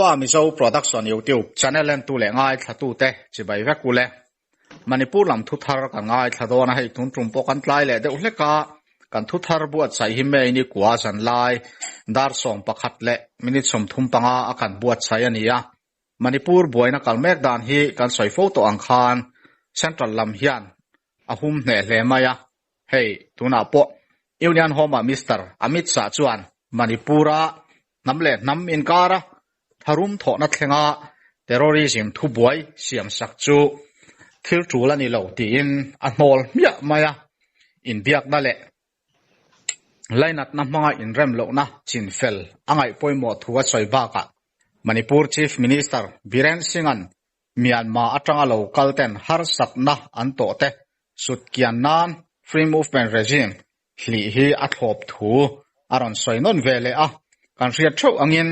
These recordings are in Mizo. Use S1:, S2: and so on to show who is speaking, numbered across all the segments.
S1: Zofa Mizo Production YouTube channel entu leh ngaithlatute chibai vek ule. Manipur lam thu thar kan ngaithla dawn a, hei tun tum pawh kan tlai leh deuh hlek a, kan thu thar buatsaih hi May ni kua zan lai dar 11 leh minute 35 a kan buatsaih a ni a. Manipur buaina kal mek dan hi kan sawi fo tawh ang khan Central lam hian a hum hneh hle mai a, hei tunah pawh Union Home Mister Amit Shah chuan Manipur-a hnam leh hnam inkara tharum thawhna thlenga terrorism thubuai siamsak chu thil tul a ni lo tiin a hnawl hmiah mai a, inbiakna leh lainatna hmanga inrem lohna chinfel a ngaih pawimawh thu a sawi bakah Manipur Chief Minister Biren Singh-a'n Myanmar atanga lo kal ten harsatna an tawh te sut kian nan Free Movement Regime hlih hi a thlawp thu a rawn sawi nawn ve leh a. Kan hriat theuh angin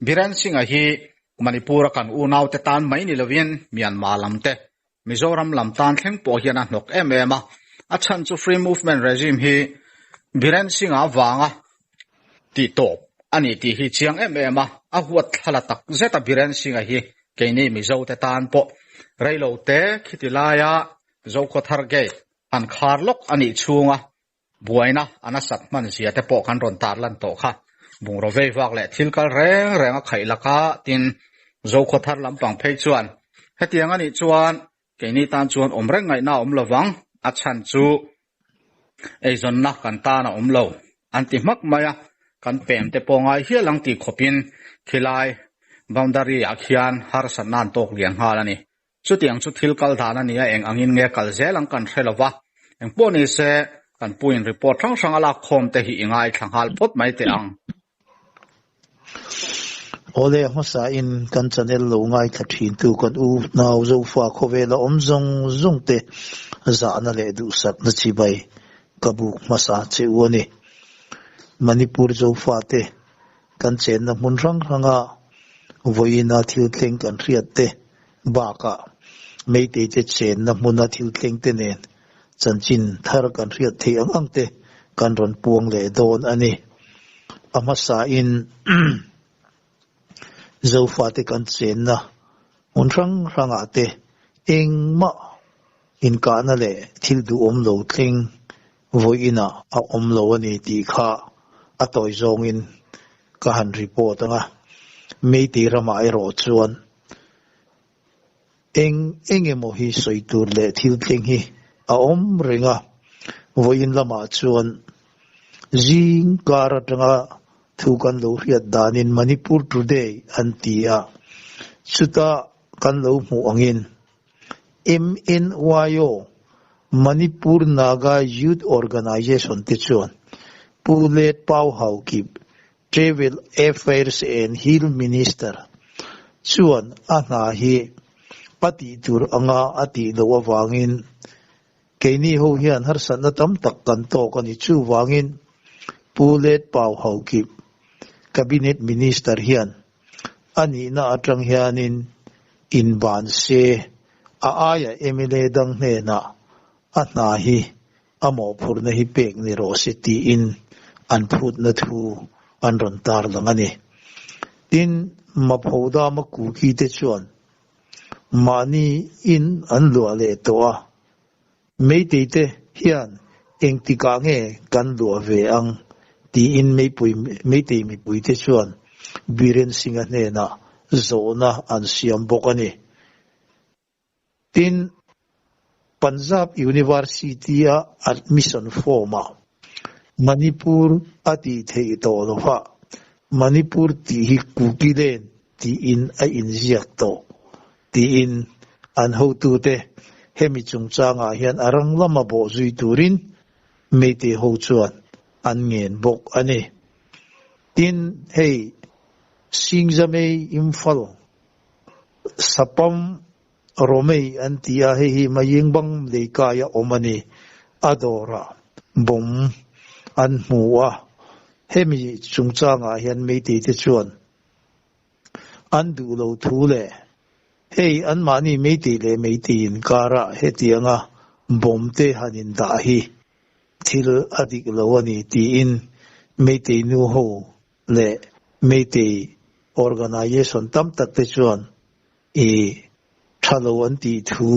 S1: Biren Singh-a hi Manipur-a kan unaute tan mai ni lovin Myanmar lam te, Mizoram lam tan thleng pawh hian a hnawk em em a. A chhan chu Free Movement Regime hi Biren Singh-a vanga tih tawp a ni tih hi chiang em em a, a huat thla la tak zet a Biren Singh-a hi keini Mizote tan pawh reilo te khiti laia Zokhawthar Gate han khar lawk a nih chhunga buaina a nasat hman zia te pawh kan rawn tar lan tawh kha. Bungraw vei vak leh thil kal reng reng a khaih laka tin Zokhawthar lampang phei chuan hetiang a nih chuan keini tan chuan awm reng ngaihna a awm lovang, a chhan chu eizawnna kan tan a awm lo an ti hmak mai a, kan pem te pawh ngai hial ang tih khawpin khilai boundary ah khian harsatna an tawk lian nghal a ni. Chutiang chu thil kal dan a ni a, eng angin nge kal zel ang kan hre lo va, eng pawh ni se kan puin report hrang hrang a lak khawm te hi i ngaithla nghal phawt mai teh ang.
S2: Awle hmasa in kan channel lo ngaithla thin tu kan u nau Zofa khawvela awm zawng zawng te zahna leh duhsakna chibai ka buk hmasa che u a ni. Manipur Zofa te kan chenna hmun hrang hranga vawiina thil thleng kan hriat te bakah Meitei te chenna hmuna thil thleng te nen chanchin thar kan hriat theih ang ang te kan rawn puang leh dawn a ni. A hmasain Zofate kan chenna hmun hrang hrangah te engmah inkahna leh thil duhawm lo thleng vawiinah a awm lo a ni tih kha a tawi zawngin ka han report ang a. Meitei ramah erawh chuan Eng eng emaw hi sawi tur leh thil thleng hi a awm reng a, vawiin lamah chuan zing kar atanga thu kan lo hriat danin Manipur Today an ti a, chuta kan lo hmuh angin MNYO, Manipur Naga Youth Organization te chuan Pu Let Pau Haokip Tribal Affairs and Hill Minister chuan a hna hi a tih tur anga a tih loh avangin keini ho hian harsatna tam tak kan tawk a ni. Chuvangin Pu Let Pau Haokip, Cabinet Minister hian a nihna atang hianin inban se, a aia mla dang hnenah a hna hi a mawhphurhna hi pek ni rawh se tiin an phutna thu an rawn tarlang a ni. Tin, Maphodama Kuki te chuan mahni in an luah leh tawh a, Meitei te hian engtikah nge kan luah ve ang tiin meipui Meitei mipui te chuan Biren Singh-a hnenah zawhna an siam bawk a ni. Tin, Punjab University-a admission form-ah Manipur a tih theih tawh lo va, Manipur tih hi Kukiland tiin a inziak tawh tiin an hotute hemi chungchangah hian a rang lama bawhzui turin Meitei ho chuan an ngen bawk a ni. Tin, hei Singzamei Imphal Sapam Romei an ti a, hei hi Mayingbang leikaia awm a ni. A dawrah bawm an hmu a, hemi chungchangah hian Meitei te chuan an duh lo thu leh hei anmahni Meitei leh Meitei inkarah hetianga bawm te han indah hi thil a dik lo a ni tiin Meitei nu ho leh Meitei. Organization tam tak te chuan i tha lo an tih thu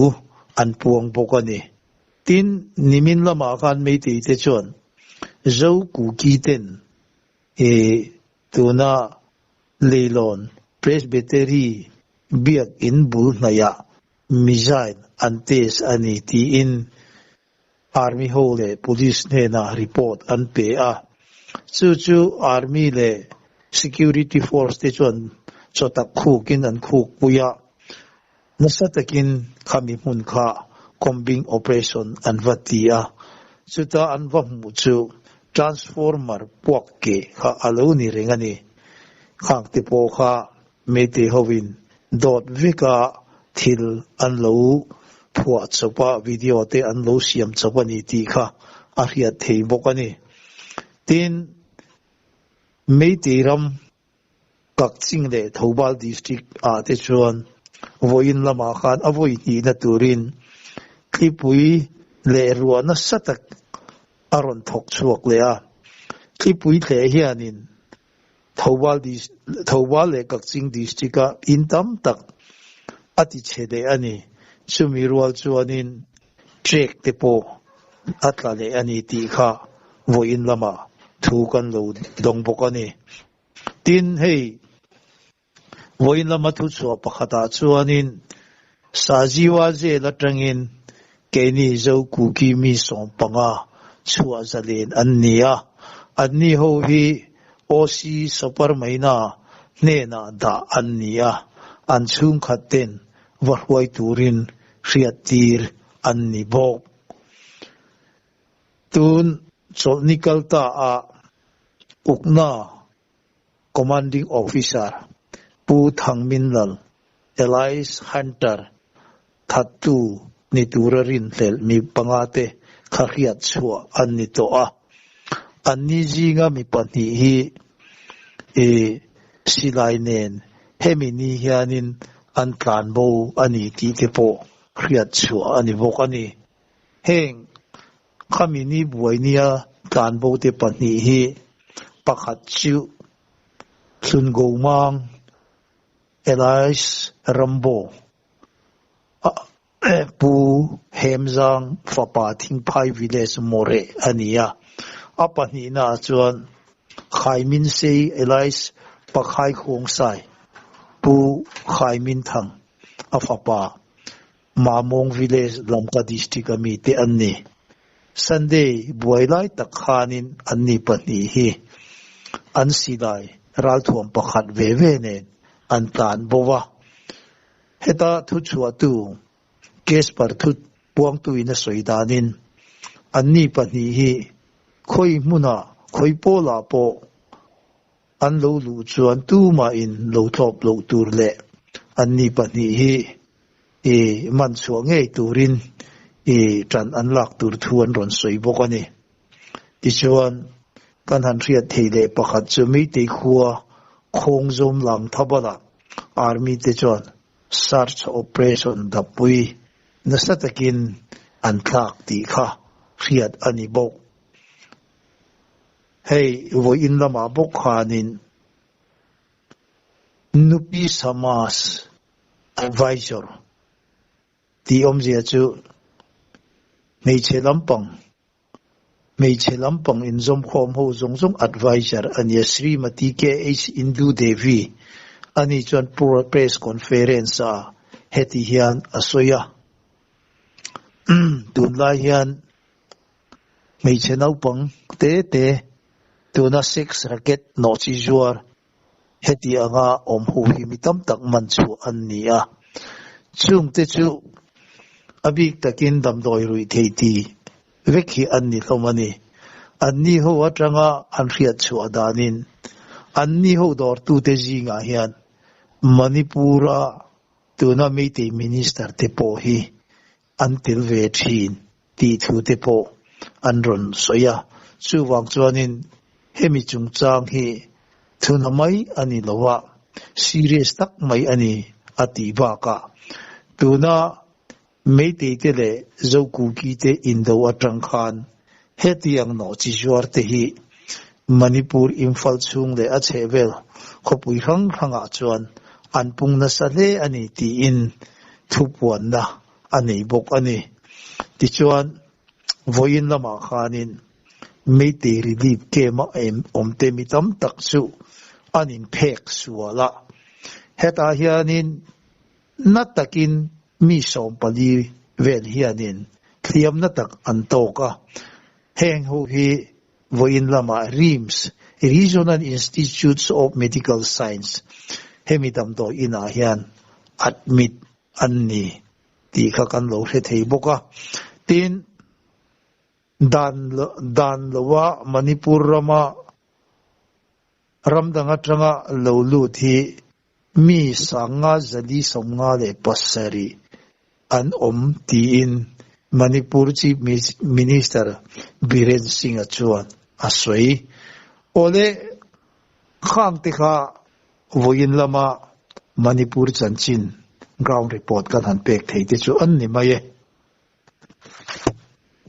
S2: an puang bawk a ni. Tin, nimin lamah khan Meitei te chuan Zo Kuki ten i tuna Leilawn Presbytery biak in bul hnaihah missile an test a ni tiin Army ho leh Police hnenah report an pe a. Chu chu Army leh Security Force te chuan chawtak khukin an khukpui a. Nasa takin khami hmun kha combing operation an va ti a, chuta an va hmuh chu transformer puak keh kha a lo ni reng a ni. Khang te pawh kha Meitei hovin dawt veka thil an lo phuah chawp a, video te an lo siam chawp a ni tih kha a hriat thei bawk a ni. Tin, Meitei ram Kakching leh Thoubal District ah te chuan vawiin lamah khan a vawi hnihna turin thlipui leh ruah nasa tak a rawn thawk chhuak leh a. Thlipui thleh hianin Thoubal Thoubal leh Kakching District a in tam tak a ti chhe leh a ni. Chumi rual chuanin trek te pawh a tla leh a ni tih kha vawiin lamah thu kan lo dawng bawk a ni. Tin, hei vawiin lama thu chhuah pakhatah chuanin Sajiwa jail atangin keini Zo Kuki mi 15 chhuah zalen an ni a, anni ho hi OC Soparmaina hnenah dah an ni a, an chhungkhat ten va hruai turin hriattir an ni bawk. Tun chawlhni kal ta a Ukna Commanding Officer Pu Thangminlal Elias Hunter thattu ni tura rinhlelh mi panga te kha hriat chhuah an ni tawh a. Anni zinga mi pahnih hi i silai nen hemi ni hianin an tlan bo a ni tih te pawh hriat chhuah a ni bawk a ni. Heng khami ni buai nia tlan bo te pahnih hi pakhat chu Hlungo Mang, Elias Rambo, Pu Hemzang fapa Thingphai Village Mawreh a ni a. A pahnihnaah chuan Khaimin Sei Elias Pakhai Khuangsai, Pu Khaimin Thang a fapa Mamawng Village Lamka District a mite an ni. Sunday buai lai tak khanin an ni pahnih hi an silai ralthuam pakhat ve ve nen an tlan bo a. Heta thuchhuahtu Casper thu puangtuin a sawi danin an ni pahnih hi khawi hmunah khawi pawlah pawh An lo luh chuan tumahin lo tlawp loh tur leh anni pahnih hi i man chhuah ngei turin i ṭan an lak tur thu an rawn sawi bawk a ni. Tichuan, kan han hriat thei leh pakhat chu Meitei khua Khawngzawm Langthabala Army te chuan search operation dappui nasa takin an thlak tih kha hriat a ni bawk. Hei vawiin lamah bawk khanin Nupi Samas Advisor tih awmzia chu hmeichhe lampang hmeichhe lampang inzawmkhawm ho zawng zawng advisor a nia Srimati KH Indu Devi ani chuan press conference ah heti hian a sawi a tunlai hian Hmeichhe naupang te te tuna sex racket nawh chi zuar heti anga awm ho hi mi tam tak man chhuah an ni a. Chungte chu a bik takin damdawi ruih thei ti vek hi an ni hlawm a ni. Anni ho atanga an hriat chhuah danin anni ho dawrtute zingah hian Manipur-a tuna Meitei Minister te pawh hi an tel ve thin tih thu te pawh an rawn sawi a, chuvang chuanin hemi chungchang hi thuna mai a ni lo a, serious tak mai a ni a tih bakah tuna Meitei te leh Zokuki te indo atang khan hetiang nawhchi zuar te hi. Manipur Imphal chhung leh a chhehvel khawpui hrang hrangah chuan an pung nasa hle a ni tiin thupuanna a nei bawk a ni. Tichuan, vawiin lamah khanin Meitei Relief Camp-a awmte mi tam tak chu an inphek sual a, hetah hianin na takin mi 14 vel hianin thliamna tak an tawk a, heng ho hi vawiin lamah RIMS, Regional Institutes of Medical Science, hemi damdawi inah hian admit an ni tih kha kan lo hre thei bawk a. Tin, dan dan loa Manipur rama ram dang atanga lo lut hi mi 5,457 an awm tiin Manipur Chief Minister Biren Singh-a chuan a sawi. Awle, khang te kha vawiin lama Manipur chanchin ground report kan han pek thei te chu an ni mai e.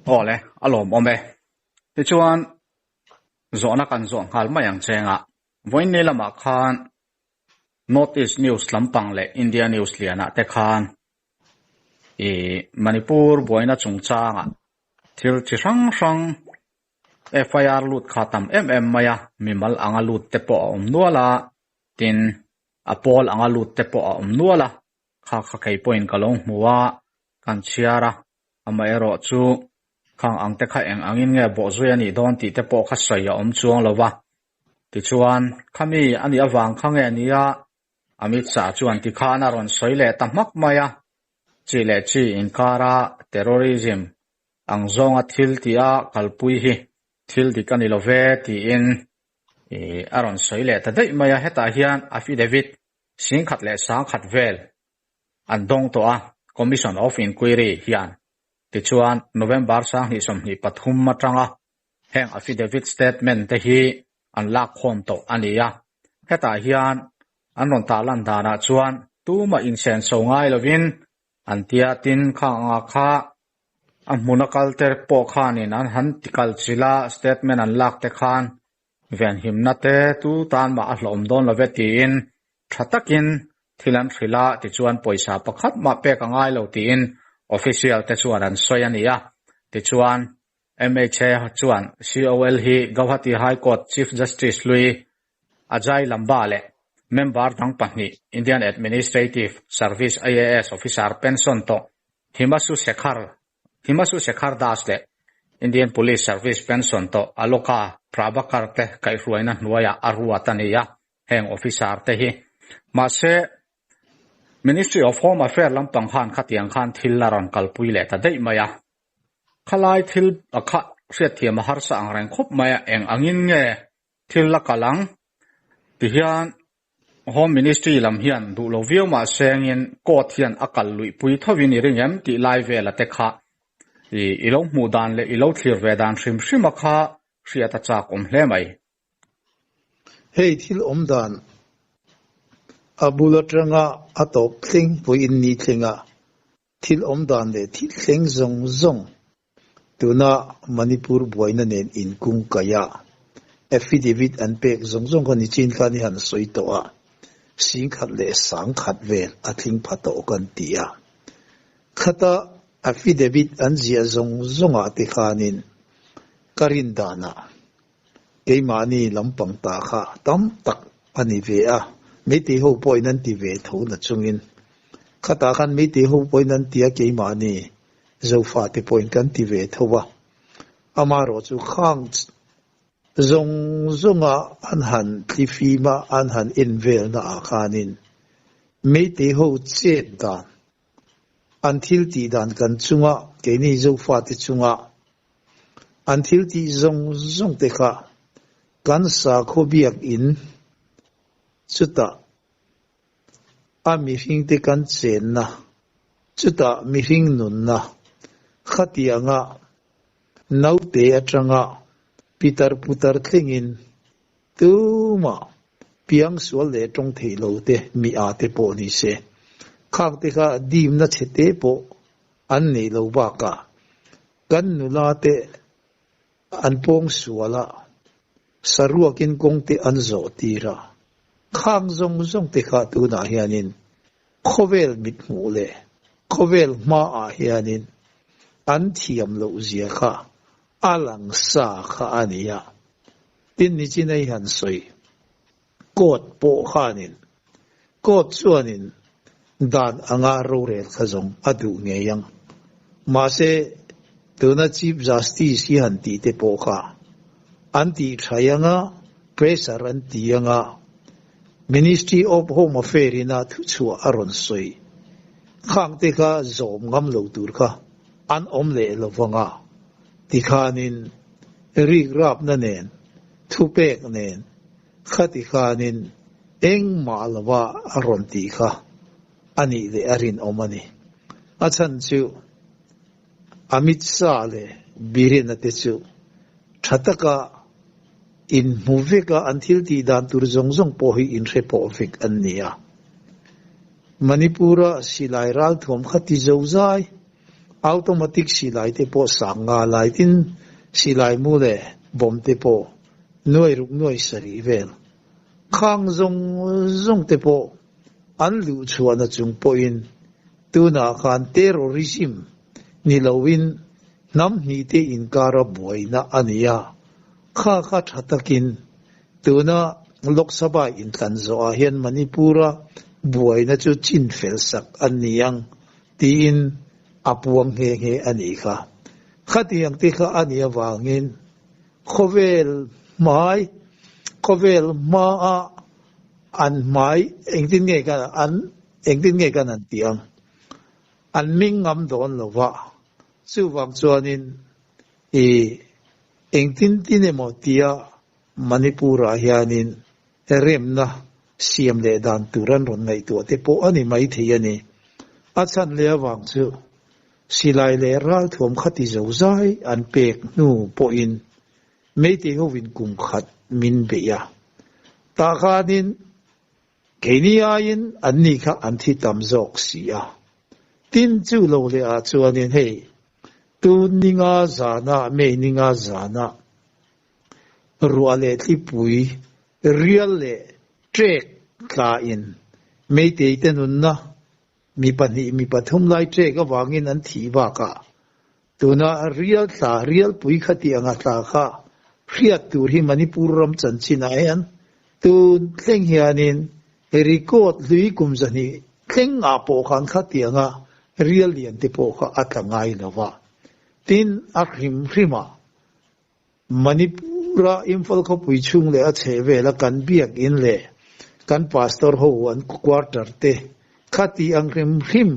S1: Awle, a lawmawm e. Tichuan, zawhna kan zawh nghal mai ang chengah vawiin ni lamah khan North East News lampang leh India News lianah te khan i Manipur buaina chungchangah thil chi hrang hrang FIR lut kha tam em em mai a, mimal anga lut te pawh a awm nual a, tin a pawl anga lut te pawh a awm nual a, kha kha kei pawhin ka lo hmu a, kan chhiar a, amaherawh chu khang ang te kha eng angin nge bawhzui a nih dawn tih te pawh kha sawi a awm chuang lo va. Tichuan, khami a nih avang kha nge nia Amit Shah chuan tikhan a rawn sawi leh ta hmak mai a, chi leh chi inkara terrorism ang zawnga thil tih a kalpui hi thil dik a ni lo ve tiin a rawn sawi leh ta daih mai a. Hetah hian affidavit 10,100 vel an dawng tawh a, Commission of Inquiry hian. Tichuan, November 2023 atanga heng affidavit statement te hi an lak khawm tawh a ni a. Hetah hian an rawn tarlan danah chuan tumah insenso ngai lovin an tia tin khang anga kha a hmuna kal te pawh khanin an han ti kal chilh a, statement an lak te khan venhimna te tu tan mah a hlawm dawn lo ve tiin tha takin thil an hrilh a, tichuan pawisa pakhat mah pek a ngai lo tiin official te chuan an sawi a ni a. Tichuan MHA chuan COL hi Gauhati High Court Chief Justice hlui Ajay Lamba leh member dang pahnih Indian Administrative Service IAS officer pension tawh Himasu Shekhar Himasu Shekhar Das leh Indian Police Service pension tawh Aloka Prabhakar te kaihhruaina hnuaiah a ruat a ni a, heng officer te hi. Mahse, Ministry of Home Affairs lampang khan khatiang khan thil a rawn kalpui leh ta daih mai a. Khalai thil a kha hriatthiam a harsa ang reng khawp mai a, eng angin nge thil la kal ang? Tihian Home Ministry lam hian duh lo viau mah sengin court hian a kal luihpui thovin i ring em tih lai vela te kha i i lo hmuh dan leh i lo thlir ve dan hrim hrim a kha hriat a chak awm hle mai.
S2: Hei thil awm dan a bul atanga a tawp thleng vawiin ni thlenga Thil awm dan leh thil thleng zawng zawng tuna Manipur buaina nen inkung kaih a, affidavit an pek zawng zawng kha nichin khan i han sawi tawh a, 10,100 vel a tling pha tawh kan ti a. Khata affidavit an ziah zawng zawngah te khanin ka rin danah keimahni lampang ta kha tam tak a ni ve a, Meitei ho pawhin an ti ve tho na chungin khatah khan Meitei ho pawhin an ti a, keimahni Zofate pawhin kan ti ve tho a, amaherawh chu khang zawng zawnga an han thlifim a, an han en velna ah khanin Meitei ho chet dan, an thil tih dan kan chunga keini Zofate chunga An thil tih zawng zawng te kha kan sakhaw biakinn chutah a mihring te kan chenna chutah mihring nunna khatianga naute atanga pitar putar thlengin tumah piang sual leh tawng theih lo te mi a te pawh ni se khang te kha dimna chhe te pawh an neih lo bakah kan nula te an pawng sual a, Saruakin kawng te an zawh tir a, khang zawng zawng te kha tunah hianin khawvel mithmuh leh khawvel hmaah hianin an thiam loh zia kha a lang sa kha a ni a. Tin nichin a i han sawi court pawh khanin court chuanin dan anga rorel kha zawng a duh ngei ang. Mahse tuna Chief Justice hi han tih te pawh kha an tih thaih anga pressure an ti anga Ministry of Home Affair ina thuchhuah a rawn sawi khang te kha zawm ngam lo tur kha an awm leh lo vanga tikhanin rikrapna nen thupek nen khati khanin engmah lova a rawn tih kha a nih leh a rinawm a ni. A chhan chu Amit Shah leh Biren-a te chu tha taka inhmu vek a, an thil tih dan tur zawng zawng pawh hi inhre pawh vek an ni a. Manipur-a silai ralthuam kha ti zo zai, automatic silai te pawh sang nga lai tin silai mu leh bomb te pawh nuai ruk nuai sarih vel khang zawng zawng te pawh an luh chhuahna chung pawhin tunah khan terrorism ni loin hnam hnih te inkara buaina a ni a, kha kha tha takin tuna Lok Sabha intlan zawhah hian Manipur-a buaina chu chin fel sak a ni ang tiin a puang nghe nghe a nih kha. Khatiang te kha a nih avangin khawvel hmai, khawvel hmaah an hmai engtin nge kan an engtin nge kan han tih ang? An hming ngam dawn lo va, chuvang chuanin i engtin tin emaw tia Manipur-ah hianin remna siam leh dan tur an rawn ngaihtuah te pawh a ni maithei a ni. A chhan leh avang chu silai leh ralthuam kha ti zo zai an pek hnu pawhin Meitei hovin kum khat min beih a. Tah khanin keini aiin anni kha an thi tam zawk si a. Tin chu lo leh ah chuanin hei tun ninga zana May ninga zana ruah leh thlipui rial leh trek tla in Meitei te nunna mi pahnih mi pathum lai trek avangin an thih bakah Tuna rial tla rialpui kha tih anga tla kha hriat tur hi Manipur ram chanchinah hian tun thleng hianin record hlui kum zahnih thleng ah pawh khan kha tih anga rial lian te pawh kha a tla ngai lo va. Tin, a hrim hrimah Manipur-a Imphal khawpui chhung leh a chhehvela kan biakin leh kan pastor ho an quarter te kha tih ang hrim hrim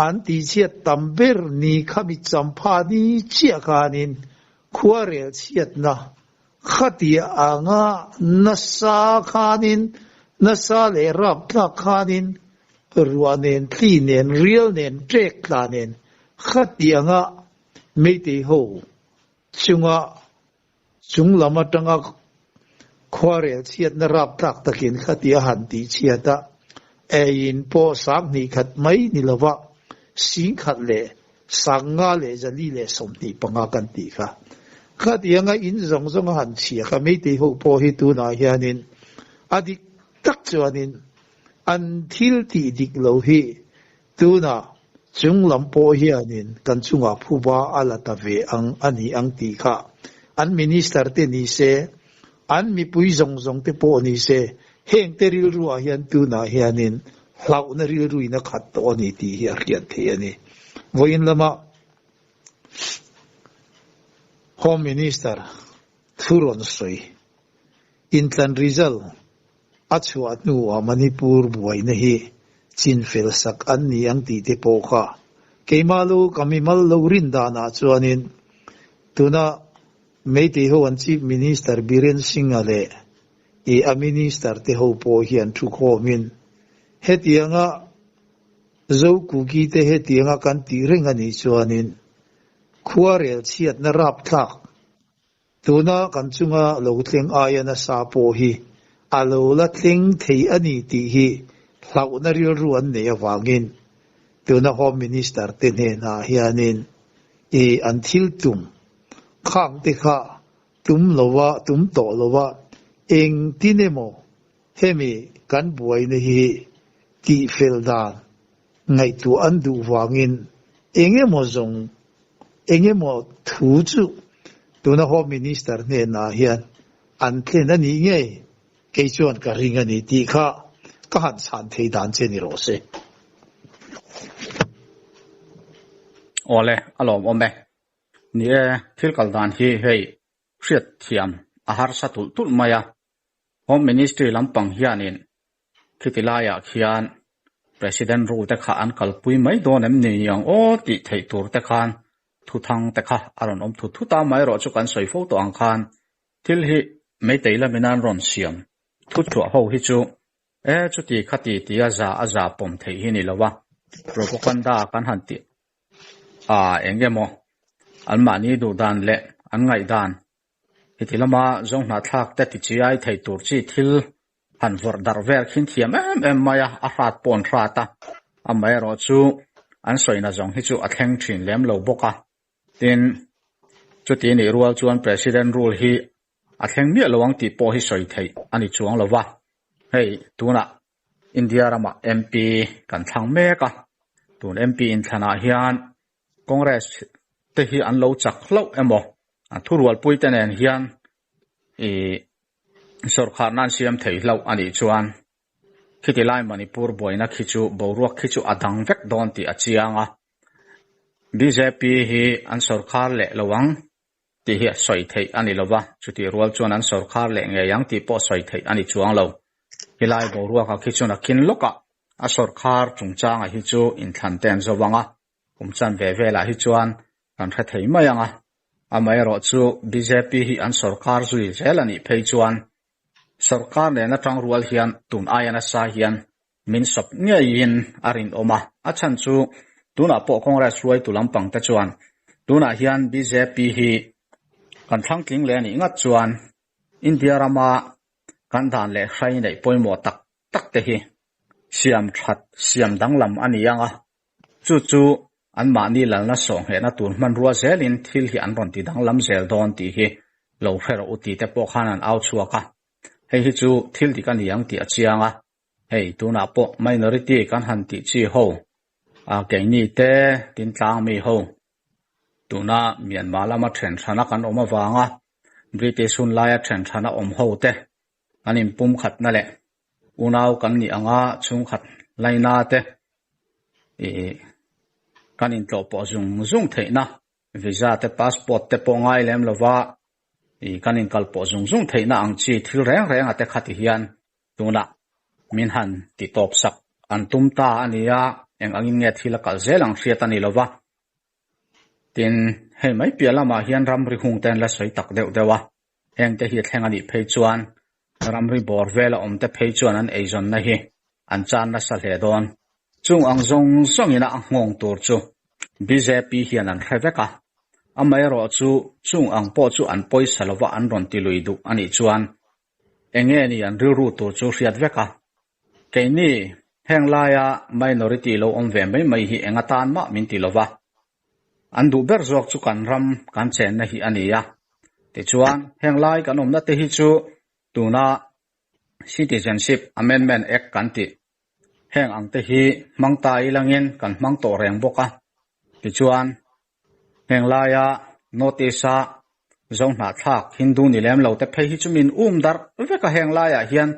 S2: an tihchhiat tam ber ni khami champha ni chiah khanin khuarel chhiatna kha tih anga nasa khanin nasa leh raptlak khanin ruah nen thli nen rial nen ṭek tla nen kha tih anga Meitei ho chunga chung lam atanga khuarel chhiatna raptlak takin khatia han tih chhiat a, eiin pawh sang hnih khat mai ni lova sing khat leh sang nga leh zali leh 25 kan tih kha. Khatianga in zawng zawng a han chhia kha Meitei ho pawh hi tunah hianin a dik tak chuanin an thil tih dik lo hi Tunah chung lam pawh hianin kan chungah phuba a la ta ve ang a ni ang tih kha an minister te ni se, an mipui zawng zawng te pawh ni se, heng te rilruah hian tunah hianin hlauhna rilruin a khat tawh a ni tih hi a hriat theih a ni. Vawiin lama Home Minister thu rawn sawi intlan result A chhuah hnuah Manipur buaina hi chinfel sak an ni ang tih te pawh kha keimah lo ka mimal lo rin danah chuanin tuna Meitei ho an Chief Minister Biren Singh-a leh i a Minister te ho pawh hian thu khawmin hetianga Zo Kuki te hetianga kan tih reng a nih chuanin khuarel chhiatna rapthlak Tuna kan chunga lo thleng aia nasa pawh hi a lo la thleng thei a ni tih hi hlauhna rilru an neih avangin tuna Home Minister te hnenah hianin i an thil tum khang te kha tum lova, tum tawh lova, engtin emaw hemi kan buaina hi tihfel dan ngaihtuah an duh vangin engemaw zawng engemaw thu chu tuna Home Minister hnenah hian an thlen a nih ngei kei chuan ka ring a ni tih kha ka han chhan thei dan che ni rawh se.
S1: Awle, a lawmawm e. Ni e, thil kal dan hi hei hriat thiam a harsa tulh tulh mai a. Home Ministry lampang hianin khiti laiah khian President rule te kha an kalpui mai dawn em ni ang aw tih theih tur te khan thuthang te kha a rawn awm thut thut a, amaherawh chu kan sawi fo tawh ang khan thil hi Meitei lamin an rawn siam thutchhuah ho hi chu e chuti khati tia za a za pawm theih hi ni lo a, propaganda kan han tih a eng emaw anmahni duhdan leh an ngaihdan Heti lama zawnghnathlak te tichiai thei tur chi thil han vawrh darh vel khin thiam em em mai a, a hrat pawh an hrat a, amaherawh chu an sawina zawng hi chu a thleng thin lem lo bawk a. Tin, chuti nih rual chuan President rule hi a thleng miah lo ang tih pawh hi sawi theih a ni chuang lo va. Hei, tunah India ramah MP kan thlang mek a, tun MP inthlanah hian Congress te hi an lo chak hlauh emaw an thurualpui te nen hian ih sawrkharna an siam thei hlauh a nih chuan khiti lai Manipur buaina khi chu boruak khi chu a dang vek dawn tih a chiang a. Bjp hi an sawrkhar leh lo ang tih hi a sawi theih a ni lo va, chutih rual chuan an sawrkhar leh ngei ang tih pawh sawi theih a ni chuang lo. Helai boruakah khi chuan a khin lawkah a sawrkhar chungchangah hi chu inthlan te an zo vang a, kum chan ve velah hi chuan kan hre thei mai ang a. Amaherawh chu bjp hi an sawrkhar zui zel a nih phei chuan sawrkhar nena tang rual hian tun aia nasa hian min sawp ngeiin a rinawm a, a chhan chu tunah pawh Congress hruaitu lampang te chuan tunah hian bjp hi kan thlang tling leh a nih ngat chuan India rama kan dan leh hrai neih pawimawh tak tak te hi siam that siam danglam a ni ang a, chu chu anmahni lalna sawhnghehna tur hmanrua zelin thil hi an rawn ti danglam zel dawn tih hi lo hre rawh u tih te pawh khan an au chhuak a, hei hi chu thil dik a ni ang tih a chiang a. Hei tunah pawh minority kan han tih chi ho a keini te tin tlang mi ho tuna Myanmar lama then hrana kan awm avanga British hun laia then hrana awm ho te kan inpum khatna leh unau kan nih anga chhungkhat laina te ih kan intlawh pawh zung zung theihna visa te passport te pawh ngai lem lova ih kan inkal pawh zung zung theihna ang chi thil reng reng a te khati hian Tunah min han ti tawp sak an tum ta a ni a, eng angin nge thil a kal zel ang hriat a ni lo va. Tin, hei mai piah lamah hian ramri hung te an la sawi tak deuh deuh a, heng te hi a thleng a nih phei chuan ramri bawr vela awm te phei chuan an eizawnna hi an chan nasa hle dawn. Chung ang zawng zawngin a nghawng tur chu bjp hian an hre vek a, amaherawh chu chung ang pawh chu an pawisa lova an rawn ti lui duh a nih chuan Eng nge ni an rilru tur chu hriat vek a? Keini heng laia minority lo awm ve mai mai hi eng atan mah min ti lova. An duh ber zawk chu kan ram kan chenna hi a ni a. Tichuan, heng lai kan awmna te hi chu tuna Citizenship Amendment Act kan tih heng ang te hi hmang ta ilangin kan hmang tawh reng bawk a. Tichuan, Heng laia North East-a Zo hnahthlak Hindu ni lem lo te phei hi chu min um darh vek a, heng laiah hian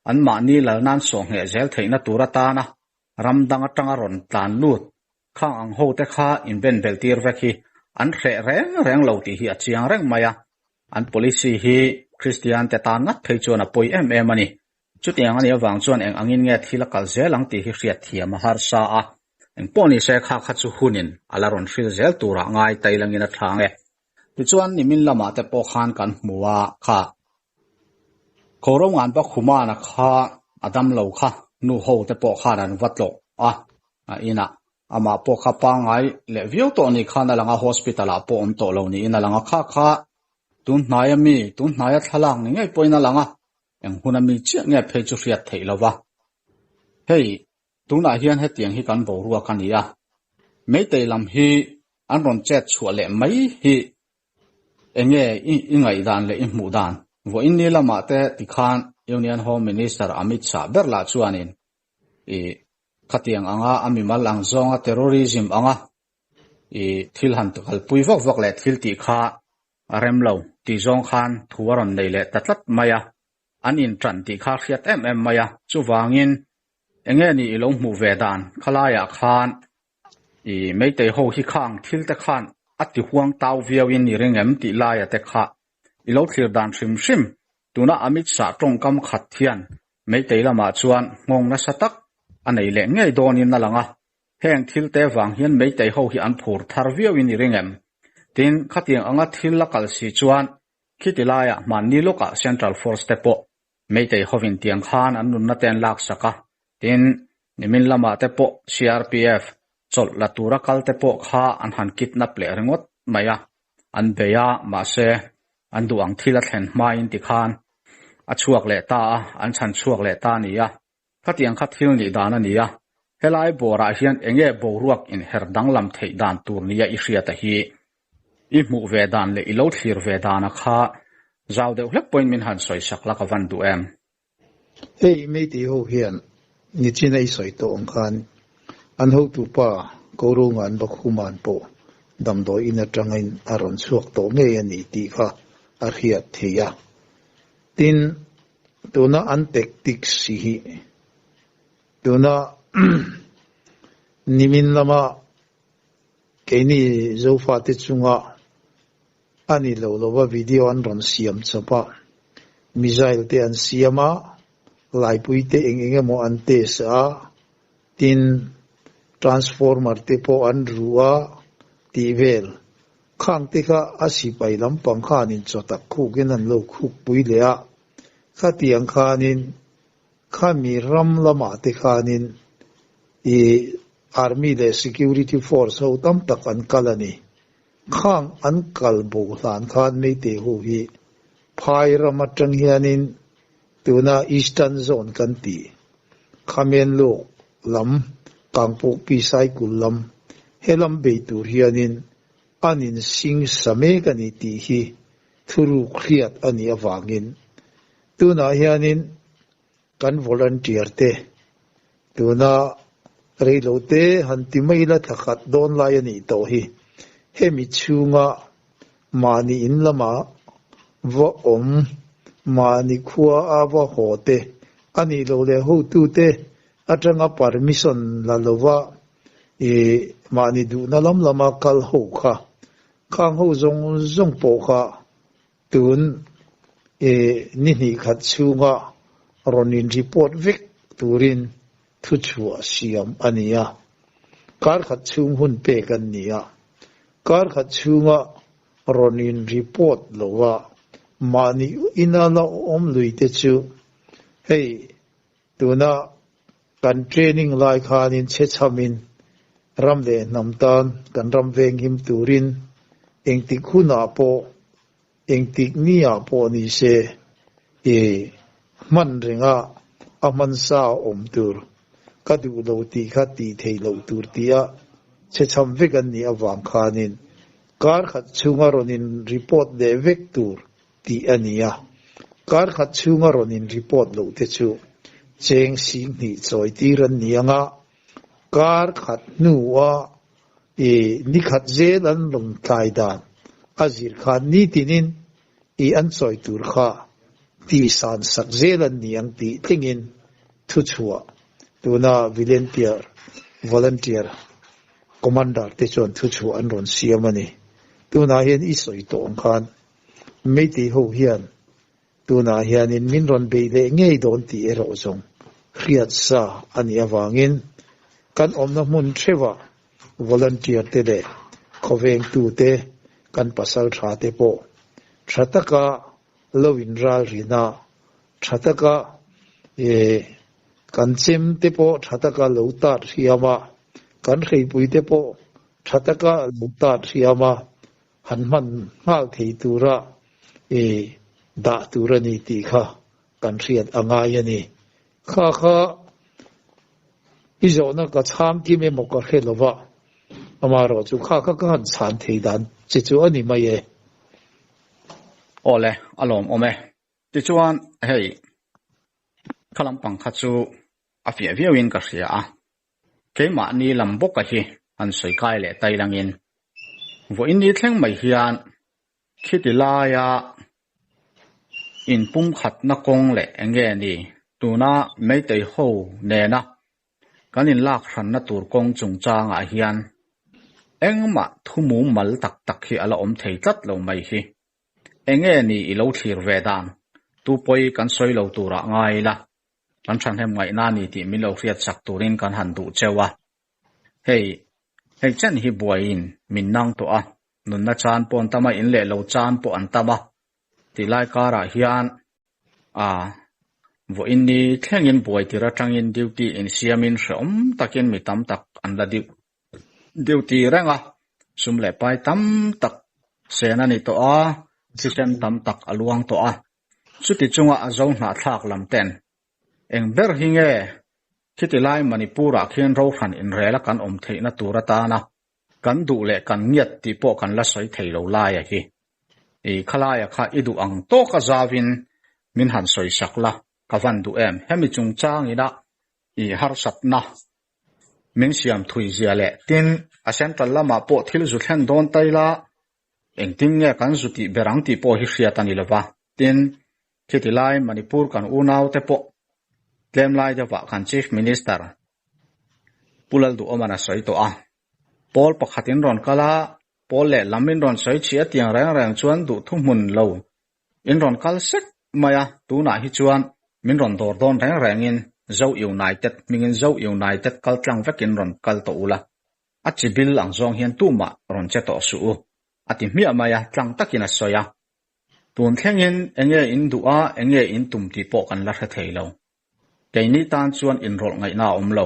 S1: anmahni lal nan sawhngheh zel theihna tur atana ram dang atanga rawn tlan lut khang ang ho te kha inben belh tir vek hi an hreh reng reng lo tih hi a chiang reng mai a, an policy hi Kristian te tan ngat phei chuan a pawi em em a ni. Chutiang a nih avang chuan eng angin nge thil a kal zel ang tih hi hriat thiam a harsa a, eng pawh ni se kha kha chu hunin a la rawn hril zel turah ngai tai langin a thlang e. Tichuan nimin lamah te pawh khan kan hmu a, kha Khawro ngan pa Khumana kha a dam lo kha nu ho te pawh khan an va tlawh a, a inah amah pawh kha pangngai leh viau tawh ni khan a lang a, hospital ah pawh awm tawh lo niin a lang a, kha kha tun hnaia mi, tun hnaia thlalak ni ngei pawhin a lang a. Eng huna mi chiah nge phei chu hriat theih lo va. Hei, tunah hian hetiang hi kan boruak a ni a. Meitei lam hi an rawn chet chhuah leh mai hi Enge i i ngaihdan leh i hmuh dan? Vawiin ni lamah te tikhan Union Home Minister Amit Shah ber lah chuanin i khatiang anga a mimal ang zawnga terrorism anga i thil han kalpui vak vak leh thil tih kha a rem lo tih zawng khan thu a rawn nei leh ta tlat mai a, an inṭan tih kha a hriat em em mai a, chuvangin enge ni i lo hmuh ve dan khalaiah khan i Meitei ho hi khang thil te khan a ti huang tau viau in i ring em tih laia te kha i lo thlir dan hrim hrim tuna Amit Shah tawngkam khat hian Meitei lamah chuan nghawng nasa tak a nei leh ngei dawnin a lang a, Heng thil te vang hian Meitei ho hi an phur thar viau in i ring em? Tin, khatiang anga thil la kal si chuan khiti laiah hmanni lawkah Central Force te pawh Meitei hovin tiang khan an nunna te an laksak a, tin, nimin lamah te pawh CRPF chawlh la tura kal te pawh kha an han kidnap leh ringawt mai a, an bei a, mahse an duh ang thil a thlen hmain tikhan a chhuak leh ta a, an chhan chhuak leh ta a ni a. Khatiang kha thil nih dan a ni a, helai bawrah hian enge boruak inher danglam theih dan tur nia i hriata hi i hmuh ve dan leh i lo thlir ve dana kha zau deuh hlek pawhin min han sawi sak la ka van duh em?
S2: Hei Meitei ho hian nichin a i sawi tawh ang khan an hotupa Korunga'n Bakhuma'n pawh damdawi in atangin a rawn chhuak tawh ngei a ni tih kha a hriat theih a. Tin, tuna an tactics hi tuna nimin lama keini Zofate chunga a ni lo lova video an rawn siam chawp a, missile te an siam a, laipui te eng eng emaw an test a, tin transformer te pawh an ru a tih vel Khang te kha a sipai lampang khanin chaw tak khukin an lo khuk pui leh a, khatiang khanin khami ram lamah te khanin i Army leh Security Force ho tam tak an kal a ni. Khang an kal bo hlan khan Meitei ho hi phai ram atang hianin tuna Eastern Zone kan tih Khamen lawk lam Kangpawhpi Saikul lam helam bei tur hianin an insing sa mek a ni tih hi thuruk hriat a nih avangin tunah hianin kan volunteer te tuna reilote han ti mai la thla khat dawn lai a nih tawh hi hemi chhunga mahni in lama va awm mahni khua a va haw te a nih loh leh hotute atanga permission la lova I mahni duhna lam lama kal ho kha, khang ho zawng zawng pawh kha tun i ni hnih khat chhunga rawn in report vek turin thuchhuah siam a ni a. Kar khat chhung hun pek an ni a. Kar khat chhunga rawn in report lova mahni ina la awm lui te chu hei tuna Kan training lai khanin chhechhamin ram leh hnam tan kan ram venghim turin engtik hunah pawh, engtik niah pawh ni se i hman renga a hmansa awm tur ka duh lo tih kha tih theih loh tur tia chhechham vek an nih avang khanin kar khat chhunga rawn in report leh vek tur tih a ni a, kar khat chhunga rawn in report loh te chu cheng singhnih chawi tir an ni ang a, kar khat hnua i ni khat zel an rawn tlai dan a zir khan nitinin i an chawi tur kha tihsan sak zel an ni ang tih tlingin thuchhuah tuna Vilenteer Volunteer Commander te chuan thuchhuah an rawn siam a ni. Tunah hian i sawi tawh ang khan Meitei ho hian tunah hianin min rawn bei leh ngei dawn tih erawh zawng hriat sa a nih avangin kan awmna hmun theuhah volunteer te leh khawvengtute kan pasal tha te pawh tha taka lo inralrin a, tha taka kan chem te pawh tha taka lo tat hriam a, kan hreipui te pawh tha taka lo tat hriam a, Han hman nghal thei tura i dah tur a ni tih kha kan hriat a ngai a ni. Kha kha i zawhna ka chhang kim emaw ka hre lo va, amaherawhchu kha kha ka han chhan thei dan che chu a ni mai e.
S1: Awle, a lawmawm e. Tichuan, hei, kha lampang kha chu a fiah viauin ka hria a. Keimahni lam bawka hi han sawi kai leh tai langin, vawiin ni thleng mai hian khiti laia inpumkhatna kawng leh eng nge ni tuna Meitei ho nena kan inlak hranna tur kawng chungchangah hian engmah thu mumal tak tak hi a la awm thei tlat lo mai hi. Eng nge ni i lo thlir ve dan? Tu pawi kan sawi lo turah ngai ila, kan thahnem ngaihna a ni tih min lo hriat sak turin kan han duh cheu a. Hei, hei chen hi buaiin min nang tawh a, nunna chan pawh an tam a, in leh lo chan pawh an tam a, tih lai karah hian a vawiin ni thlengin buai tir atangin duty insiamin hrehawm takin mi tam tak an la duty reng a, sum leh pai tam tak sen a ni tawh a, thisen tam tak a luang tawh a, chuti chunga a zo hnahthlak lam ten eng ber hi nge khiti lai Manipur-ah khian rohran inrel a kan awm theihna tur atana kan duh leh kan ngiat tih pawh kan la sawi thei lo laia hi. I khalaia kha i duh ang tawka zauvin min han sawi sak la, ka van duh em? Hemi chungchangina i harsatna min siam thui zia leh tin a central lamah pawh thil zu thlen dawn tai la, engtin nge kan zu tih ber ang tih pawh hi hriat a ni lova. Tin, khiti lai Manipur kan unaute pawh tlem lai deuhah kan Chief Minister Pu Lalduhawman a sawi tawh a. Pawl pakhat in rawn kal a, pawl lehlam in rawn sawi chhi a tiang reng reng chuan duh thuhmun lo in rawn kal sek mai a, tunah hi chuan min rawn dawr dawn reng rengin Zo United hmingin Zo United kal tlang vekin rawn kal tawh ula, a chi bil ang zawng hian tumah rawn che tawh suh u, a ti hmiah mai a, tlang takin a sawi a. Tun thlengin enge in duh a, enge in tum tih pawh kan la hre thei lo. Keini tan chuan inrawlh ngaihna a awm lo.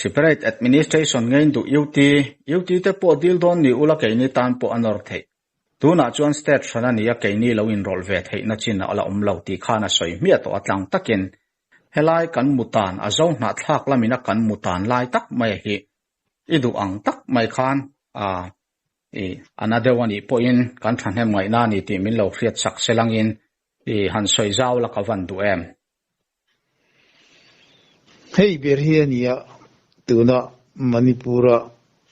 S1: Separate administration ngein duh UT, UT te pawh dil dawn ni ula keini tan pawh a nawr theih. Tunah chuan state hran a nia keini lo inrawlh ve theihna chin a la awm lo tih khan a sawi hmiah tawh a tlang takin helai kan mutan a zo hnahthlak lamina kan mutan lai tak mai hi i duh ang tak mai khan a i a na deuh a nih pawhin kan thahnem ngaihna a ni tih min lo hriat sak selangin i han sawi zau la ka van duh em.
S2: Hei ber hi a nia, tuna Manipur-a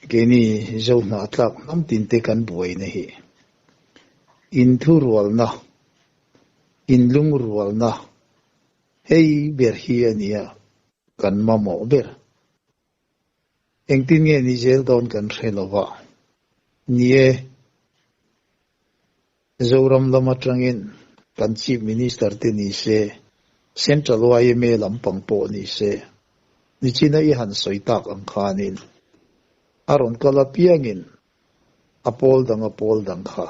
S2: keini Zo hnahthlak hnam tinte kan buaina hi. Inthurualna, inlungrualna, hei ber hi a nia kan mamawh ber. Engtin nge ni zel dawn kan hre lo va, ni e. Zoram lam atangin kan Chief Minister te ni se, Central yma lampang pawh ni se, nichina i han sawi tak ang khanin a rawn kal apiangin a pawl dang a pawl dang kha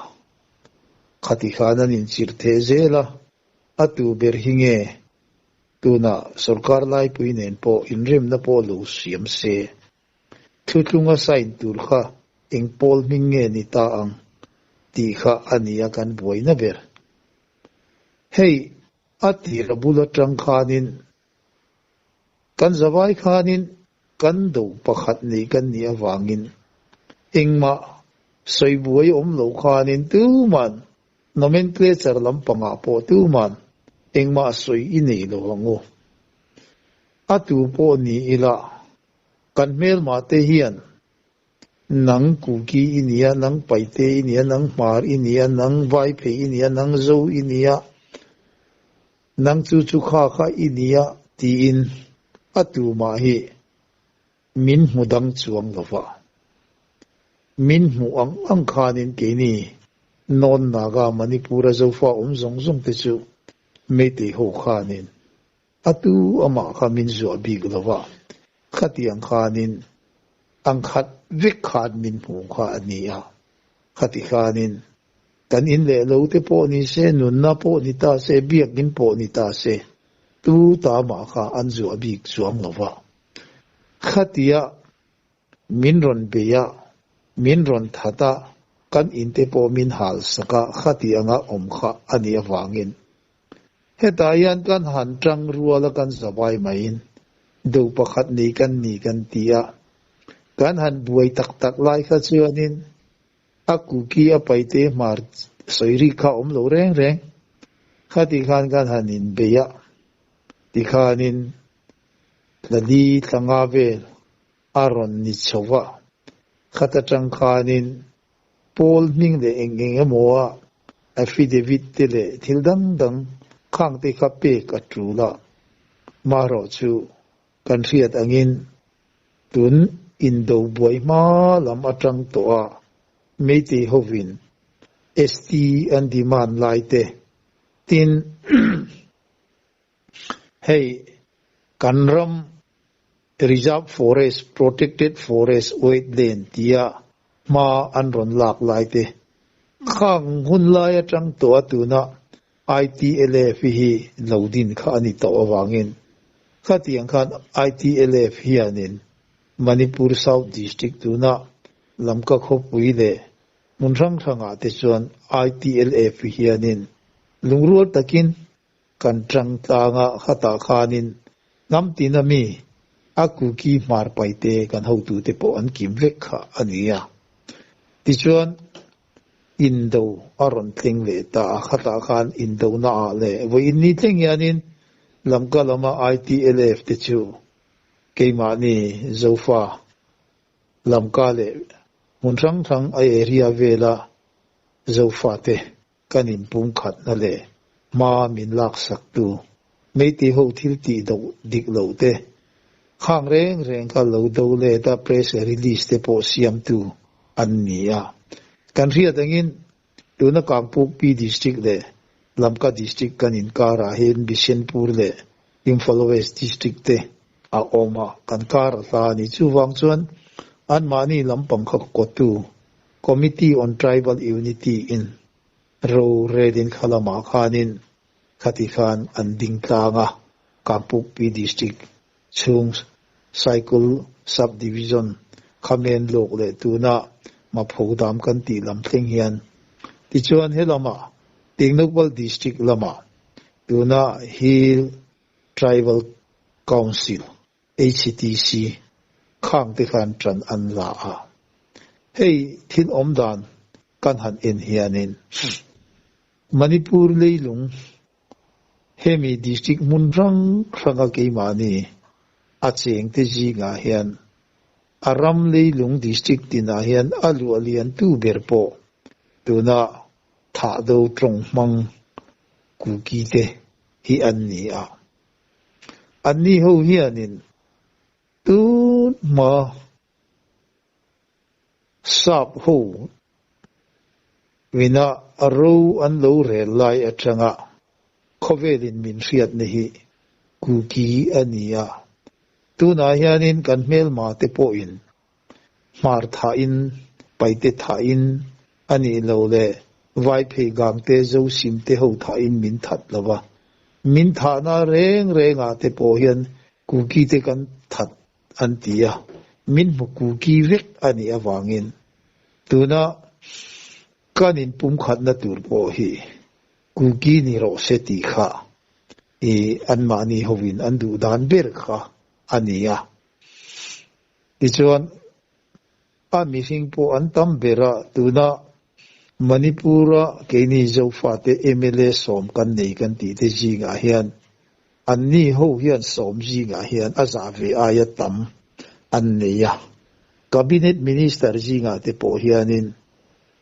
S2: khati khan an inchirh theh zel a, a tu ber hi nge tunah sorkar laipui nen pawh inremna pawh lo siam se. Thuthlunga sign tur kha eng pawl hming nge ni ta ang tih kha a ni a kan buaina ber. Hei a tir a bul atang khanin kan zavai khanin kan do pakhat nei kan nih avangin engmah sawi buai awm lo khanin tuman nomenclature lampangah pawh tuman engmah sawi i nei lo ang u. A tu pawh ni ila Kan hmelmah te hian nang Kuki i nia, nang Paite i nia, nang Hmar i nia, nang Vaiphei i nia, nang Zo i nia, nang chu chu kha kha i nia tiin a tumah hi min hmu dang chuang lo va. Min hmuh ang ang khanin keini North Naga Manipur-a Zofa awm zawng zawng te chu Meitei ho khanin A tu amah kha min zuah bik lo va, khatiang khanin ang khat vek khan min hmu kha a ni a. Khati khanin kan in leh lo te pawh ni se, nunna pawh ni ta se, biakinn pawh ni ta se, tu ta mah kha an zuah bik chuang lo va. Khatia min rawn bei a, min rawn that a, kan in te pawh min hal sak a, khati anga awm kha a nih avangin Hetah hian kan han tang rual a kan zavai maiin do pakhat nei kan ni kan ti a, kan han buai tak tak lai kha chuanin a kuki a paite hmar sawi rik kha a awm lo reng reng. Khati khan kan han inbei a, tikhanin thla li thla nga vel a rawn ni chho va, khat atang khanin pawl hming leh eng eng emaw a affidavit te leh thil dang dang khang te kha pek a tul a, marawh chu kan hriat angin tun indo buai hma lam atang tawh a Meitei hovin ST an demand lai te tin hei kan ram Reserve Forest, Protected Forest, Wetland tia hma an rawn lak lai te khang hun lai atang tawh a tuna ITLF hi lo din kha a ni tawh avangin khatiang khan ITLF hianin Manipur South District tuna Lamka khawpui leh hmun hrang hrangah te chuan ITLF hianin lungrual takin kan tang tlang a, khatah khanin hnam tina mi a Kuki hmar paite kan hotute pawh an kim vek kha a ni a. Tichuan, indo a rawn thleng leh ta a, khatah khan indona ah leh vawiin ni thleng hianin Lamka lama ITLF te chu keimahni Zofa Lamka leh hmun hrang hrang a area vela Zofate kan inpumkhatna leh hma min laksaktu Meitei ho thil tih do dik loh te, khang reng reng kha lo do let a press release te pawh siamtu an ni a. Kan hriat angin tuna Kangpukpi District leh Lamka District kan inkarah hian Bishenpur leh Imphal West District te a awm a, kan kar a hla a ni. Chuvang chuan anmahni lampang kha kawtu Committee on Tribal Unity in ro relin kha lamah khanin khati khan an ding tlang a, Kangpukpi District chhung Saikul Sub-Division Khamen lawk leh tuna Maphodam kan tih lam thleng hian tichuan he lamah Tengnoupal District lamah tuna Hill Tribal Council, HTC, khang te khan tan an la a. Hei thil awm dan kan han en hianin Manipur leilung hemi district hmun hrang hranga keimahni a chengte zingah hian a ram leilung district tinah hian a luah lian tu ber pawh tuna thah do tawng hmang Kuki te hi an ni a. Anni ho hianin tun hma sap ho ina ro an lo rel lai atanga khawvelin min hriatna hi Kuki a ni a. Tunah hianin kan hmelma te pawhin Hmar thahin, Paite thahin a nih lo leh Vaiphei gangte Zosimte ho thahin min that lo va. Min thahna reng rengah te pawh hian Kuki te kan that an ti a, min hmu Kuki vek a nih avangin tuna kan inpumkhatna tur pawh hi Kuki ni rawh se tih kha i anmahni hovin an duh dan ber kha a ni a. Tichuan, a mihring pawh an tam ber a, tuna Manipur-a keini Zofate mla sawm kan nei kan tih te zingah hian anni ho hian sawm zingah hian a zah ve aia tam an nei a. Cabinet Minister zingah te pawh hianin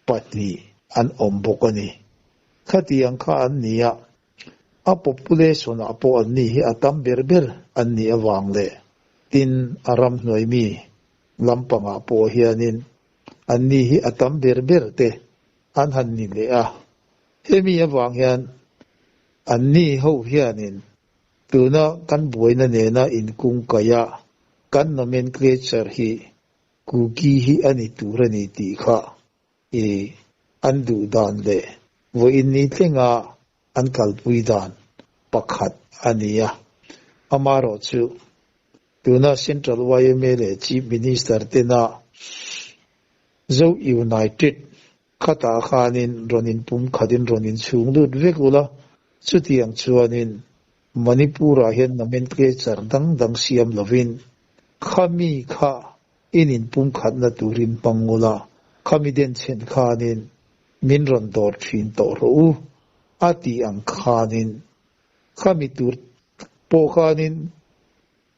S2: pahnih an awm bawk a ni. Khatiang kha an ni a, A population ah pawh an ni hi a tam ber ber an nih avang leh tin a ramhnuai mi lampang ah pawh hianin an ni hi a tam ber ber te an han ni leh a. Hemi avang hian an ni ho hianin tuna kan buaina nena inkungkaih a kan nomenclature hi Kuki hi a ni tur a ni tih kha I an duh dan leh vawiin ni tlenga an kalpui dan pakhat a ni a. Amaherawhchu, tuna Central yma leh Chief Minister tena Zo United khatah khanin rawn inpum khatin rawn inchhung lut vek ula, chutiang chuanin Manipur-ah hian nomenclature dang dang siam lovin khami kha In inpumkhatna turin hmang ula, khami den chhen khanin min rawn dawr thin tawh rawh u a tih ang khanin khami tur pawh khanin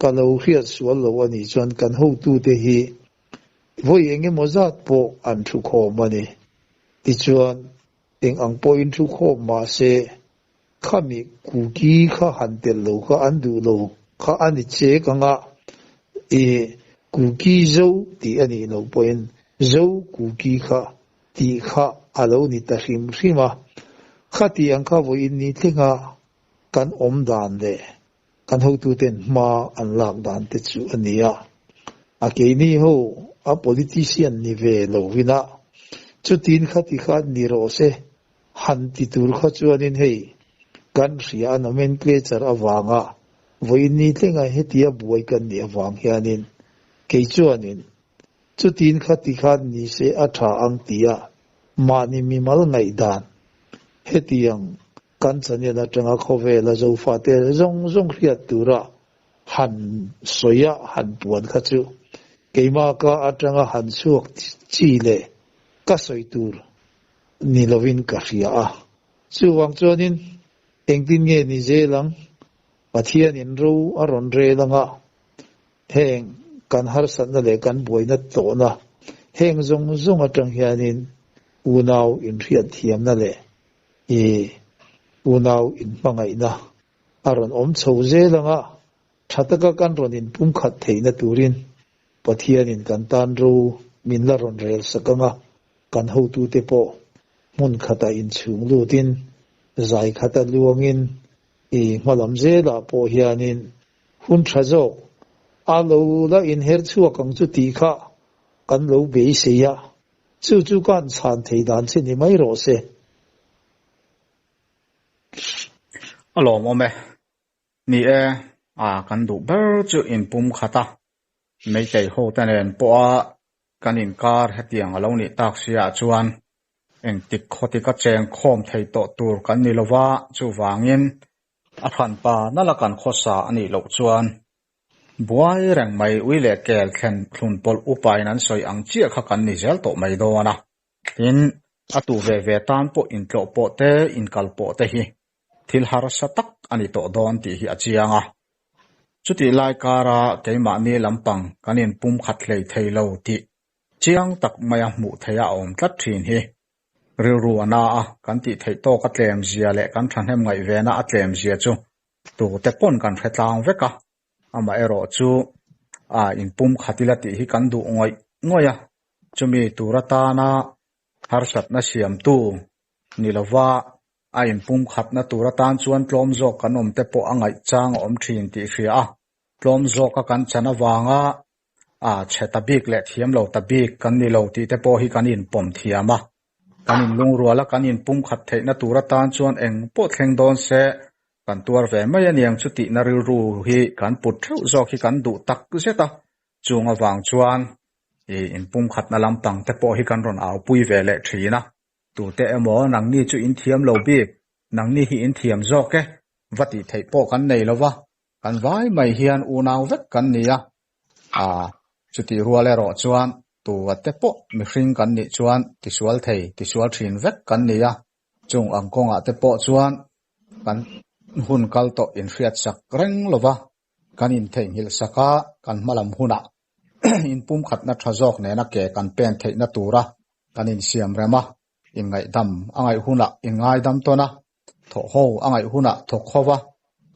S2: ka lo hriat sual lo a nih chuan kan hotute hi vawi engemaw zat pawh an thu khawm a ni. Tichuan eng ang pawhin thu khawm mah se Khami Kuki kha han telh lo kha an duh lo kha a ni chek ang a, i Kuki Zo tih a nih loh pawhin Zo Kuki kha tih kha a lo ni ta hrim hrim a. Khati ang kha vawiin ni thlenga kan awm dan leh kan hotuten hma an lak dan te chu a ni a. A keini ho a politician ni ve lovin a, chutin khati khan ni rawh se Han ti tur kha chuanin hei kan hria a nomenclature avanga vawiin ni tlenga hetia buai kan nih avang hianin kei chuanin chutin kha ti khan ni se a tha ang tia mahni mimal ngaihdan hetiang kan channel atanga khawvela Zofate zawng zawng hriat tura han sawi a han puan kha chu keimah ka atanga han chhuak chi leh ka sawi tur ni lovin ka hria a. Chuvang chuanin engtin nge ni zel ang? Pathianin ro a rawn rel anga heng kan harsatna leh kan buaina tawhna heng zawng zawng atang hianin unau inhriatthiamna leh i unau inhmangaihna a rawn awm chho zel anga tha taka kan rawn inpumkhat theihna turin Pathianin kan tan ro min la rawn rel sak anga Kan hotute pawh hmun khatah inchhung lutin, zai khata luangin i hmalam zelah pawh hianin hun tha zawk a lo la inher chhuak ang chu tih kha kan lo beisei a, chu chu kan chhan thei dan che ni mai rawh se.
S1: A lawmawm e. Ni e, a kan duh ber chu inpum khat a, Meitei ho te nen pawha kan inkar hetiang a lo nih tak si ah chuan engtik khawtika cheng khawm thei tawh tur kan ni lova, chuvangin a hranpa nala kan khawsa a nih loh chuan buai reng mai ui leh kel thlen thlun pawlh upain an sawi ang chiah kha kan ni zel tawh mai dawn a. Tin, a tu ve ve tan pawh intlawh pawh te, inkal pawh te hi thil harsa tak a ni tawh dawn tih hi a chiang a. Chutih lai kara keimahni lampang kan inpum khat hlei thei lo tih chiang tak maia hmuh theih a awm tlat thin hi. Rilru a na a, kan tih theih tawk a tlem zia leh kan thahnem ngaihvena a tlem zia chu tute pawn kan hre tlang vek a, amaherawh chu a inpum khat ila tih hi kan duh ngawih ngawih a, chumi tur atana harsatna siamtu ni lova A inpumkhatna tur atan chuan tlawm zawk kan awm te pawh a ngaih chang a awm thin tih hria a, tlawm zawka kan chan avanga a chhe ta bik leh thiam lo ta bik kan ni lo tih te pawh hi kan inpawm thiam a. Kan inlungrual a, kan inpumkhat theihna tur atan chuan eng pawh thleng dawn se kan tuar ve mai a niang chu tihna rilru hi kan put theuh zawk hi kan duh tak zet a, chung avang chuan i inpumkhatna lampang te pawh hi kan rawn aupui ve leh thin a. Tute emaw nangni chu in thiam lo bik, nangni hi in thiam zawk e, va tih theih pawh kan nei lo va, kan vai mai hian unau vek kan ni a, aa chutih rual erawh chuan tua te pawh mihring kan nih chuan tisual thei, tisual thin vek kan ni a, chung ang kawngah te pawh chuan kan hun kal tawh inhriatsak reng lo va, kan intheihnghilh sak a, kan hmalam hunah inpumkhatna tha zawk nena ke kan pen theihna tura kan insiam rem a, inngaihdam a ngaih hunah inngaidam tawn a, thawh ho a ngaih hunah thawk ho va,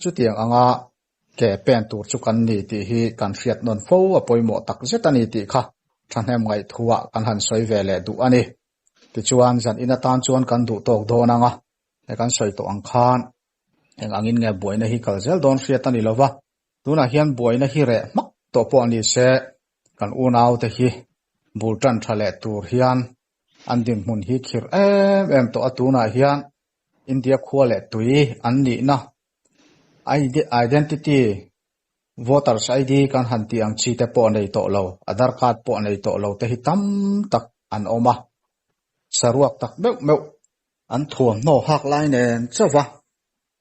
S1: chutiang anga ke pen tur chu kan ni tih hi kan hriat nawn fo a pawimawh tak zet a ni tih kha thahnem ngaihthuah kan han sawi ve leh duh a ni. Tichuan, zan in atan chuan kan duh tawk dawn ang a, he kan sawi tawh ang khan eng angin nge buaina hi kal zel dawn hriat a ni lo va, tunah hian buaina hi reh hmak tawh pawh a ni se, Kan unaute hi bul tan tha leh tur hian an dinhmun hi khirh em em tawh a, tunah hian India khua leh tui an nihna identity voters ID kan han tih ang chi te pawh nei tawh lo, Aadhaar card pawh nei tawh lo te hi tam tak an awm a, saruak tak meuh meuh an thuamhnaw hak lai nen chauh va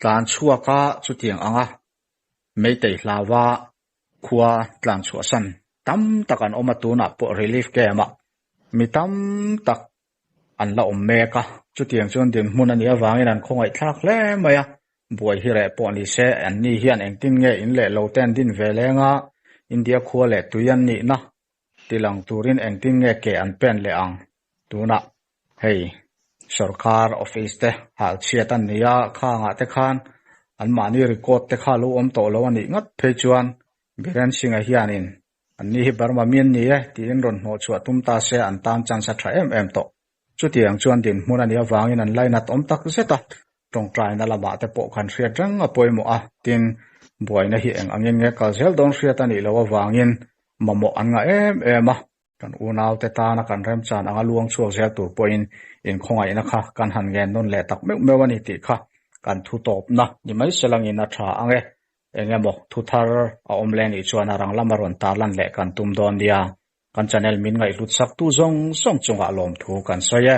S1: tlan chhuak a chutiang anga meitei hlauva Khua tlan chhuahsan tam tak an awm a, tunah pawh relief camp ah mi tam tak an la awm mek a. Chutiang chuan dinhmun a nih avangin an khawngaih thlak hle mai a, buai hi reh pawh ni se anni hian engtin nge in leh lo te an din ve leng a, India khua leh tui an nihna tilang turin engtin nge ke an pen leh ang tunah hei sorkar office te hal chhiat an ni a, khangah te khan anmahni record te kha lo awm tawh lo a nih ngat phei chuan Biren Singh-a hianin Anni hi Burma mi an ni e, tiin rawn hnawh chhuah tum ta se an tan chance a tha em em tawh. Chutiang chuan dinhmun a nih avangin an lainat awm tak zet a, tawngtaina lamah te pawh kan hriat reng a pawimawh a, tin, buaina hi eng angin nge kal zel dawn hriat a nih loh avangin mamawh an ngah em em a, kan unaute tana kan remchan anga luang chhuak zel tur pawhin inkhawngaihna kha kan han ngen nawn leh tak meuh meuh a ni tih kha kan thu tawpna ni mai selangin a tha ang e. Eng emaw thu thar a awm leh nih chuan a rang lama rawn tarlan leh kan tum dawn nia. Kan channel min ngaihhlut sak tu zawng zawng chungah lawmthu kan sawi e.